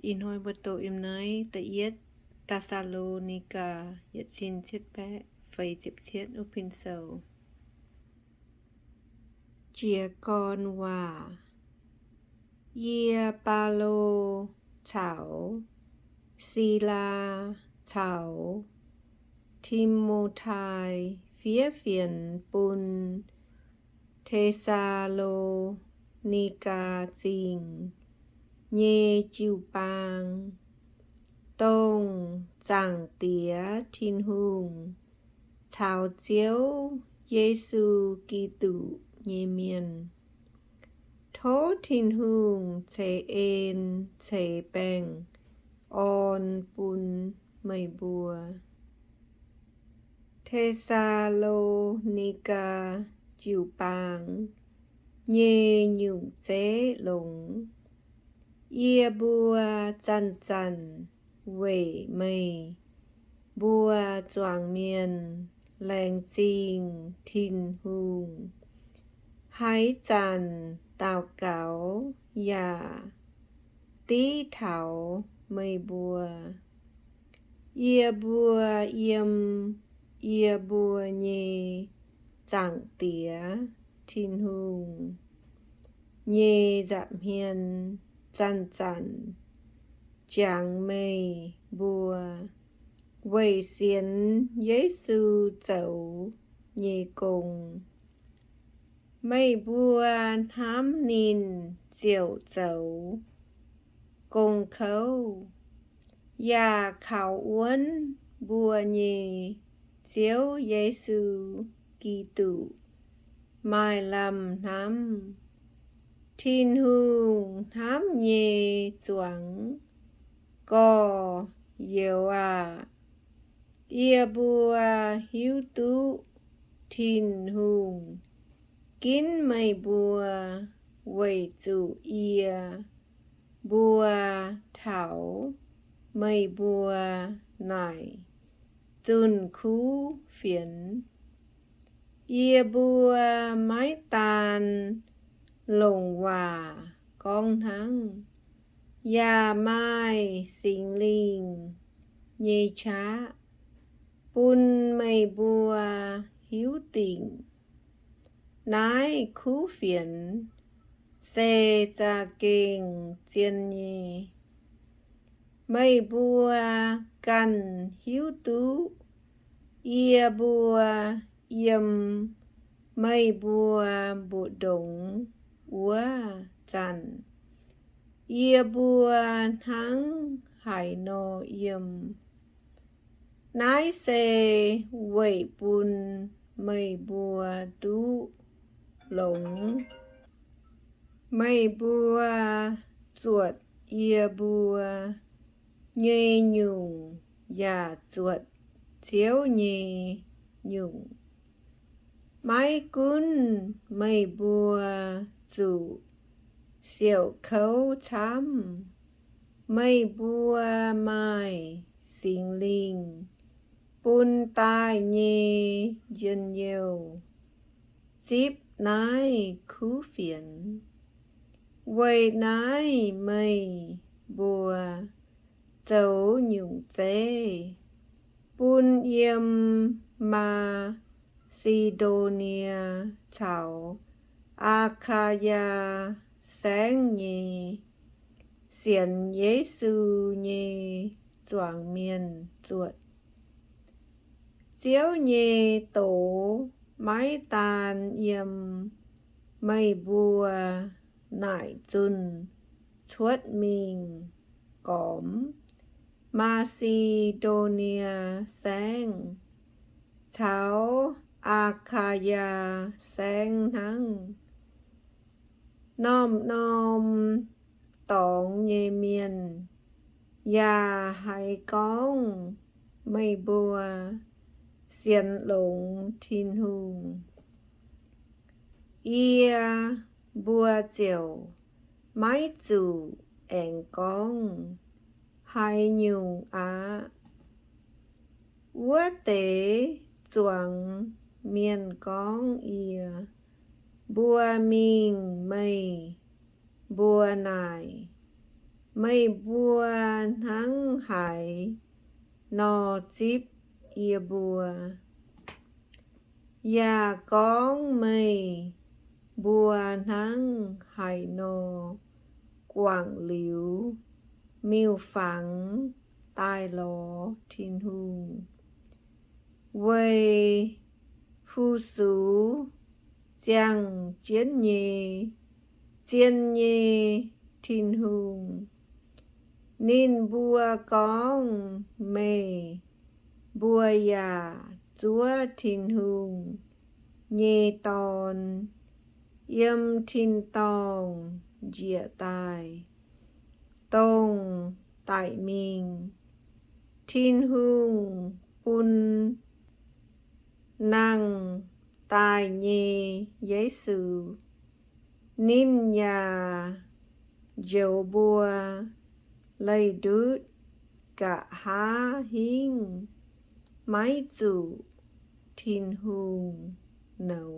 Ih hnoi mbuo doqc yiem naaiv da'yietv Daa^saa^lo^ni^gaa yietc cin cietv baeqv feix ziepc cietv wuov pin sou. Jiez gorn waac. Yie, Baulo, caux Silaa caux Ti^mo^tai fiev fienx bun Te^saa^lo^ni^gaa Zingh nyei jiu-baang, dongh Zaangc Diex Tin-Hungh caux Ziouv Yesu Giduc nyei mienh. Tov Tin-Hungh ceix en ceix baengh orn bun meih mbuo. Te^saa^lo^ni^gaa Jiu-Baang nyei Nyungc Zeiv Longx. Yie mbuo zanc-zanc weic meih mbuo zuangx mienh laengz zingh Tin-Hungh, haaix zanc daux gaux yaac div taux meih mbuo. Yie mbuo yiem yie mbuo nyei Zaangc Diex Tin-Hungh nyei nza'hmien zanc-zanc jangx meih mbuo weic sienx Yesu zoux nyei gong. Meih mbuo hnamv ninh ziouc zoux gong kouv, yaac kaux wuonv mbuo nyei Ziouv Yesu Giduc maaih lamh hnamv. Tin-Hungh hnamv nyei zuangx gorx-youz aah! Yie mbuo hiuv duqv Tin-Hungh ginv meih mbuo weic zuqc yie mbuo taux meih mbuo naaic zunh kuv fienx. Yie mbuo maiv daan longc waac gorngv hnangv, yaac maaih Singx Lingh nyei qaqv bun meih mbuo hiuv dingc. Naaiv kuv fienx se za'gengh zien nyei. Meih mbuo ganh hiuv duqv yie mbuo yiem meih mbuo mbu'ndongx wuov zanc, yie mbuo hnangv haaix nor yiem. Naaiv se weic bun meih mbuo duqv longx. Meih mbuo zuotc yie mbuo nyei nyungc yaac zuotc Ziouv nyei nyungc. Maiv gunv meih mbuo zuqc siouc kouv camv, meih mbuo maaih Singx Lingh bun daaih nyei njien-youh zipv naaiv kuv fienx. Weic naaiv meih mbuo zoux nyungc zeiv bun yiem Maa^si^ndo^nie caux Aa^kaa^yaa Saengv nyei sienx Yesu nyei zuangx mienh zuotc. Ziouv nyei doz maiv daan yiem meih mbuo naaic zunh cuotv mingh gormx Maa^si^ndo^nie Saengv caux Aa^kaa^yaa Saengv hnangv. Norm-norm dorngx nyei mienh yaac haiz gorngv meih mbuo sienx longx Tin-Hungh. Yie mbuo ziouc maiv zuqc aengx gorngv haaix nyungc aqv. Wuov deix zuangx mienh gorngv yie mbuo mingh meih mbuo naaic, Meih mbuo hnangv haaix nor zipv yie mbuo, yaac gorngv meih mbuo hnangv haaix nor guangc liuz miuc-fangx daaih lorz Tin-Hungh, weic fu-sux ziangh jienv nyei zien nyei Tin-Hungh. Ninh mbuo gorngv meih mbuo yaac zuov Tin-Hungh nyei Dorn yiem tin-dorngh njiec daaih, dongh daic mingh Tin-Hungh bun nangh daaih nyei Yesu. Ninh yaac njoux mbuo leih ndutv nqa'haav hingv maiv zuqc Tin-Hungh nouz.